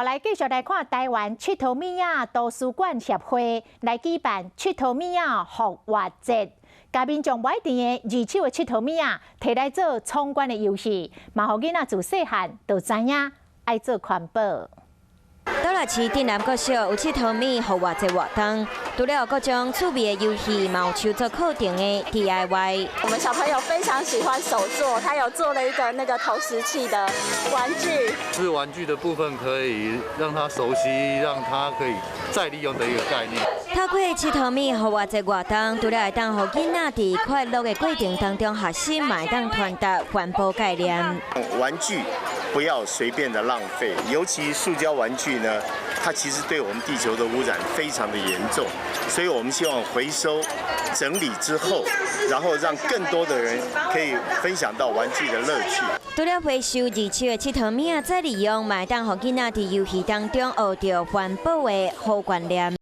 來繼續來看台灣𨑨迌物仔圖書館協會來舉辦𨑨迌物仔復活節，共民眾買佇的二手的𨑨迌物仔提來做闖關的遊戲，嘛予囡仔自細漢就知影愛做環保。斗六市鎮南國小有𨑨迌物復活節活動，除了各種趣味的遊戲，嘛有手作課程的 DIY。我們小朋友非常喜歡手作，他有做了一個那個投石器的玩具。是玩具的部分可以讓他熟悉，讓他可以再利用的一個概念。透過𨑨迌物復活節活動，除了會當予囡仔佇快樂的過程當中學習，嘛會當傳達環保概念。玩具不要隨便的浪費，尤其塑膠玩具呢，它其實對我們地球的污染非常的嚴重，所以我們希望回收整理之後，然後讓更多的人可以分享到玩具的樂趣。除了回收二手的𨑨迌物仔再利用，嘛會當予囡仔佇遊戲當中學著環保的好觀念。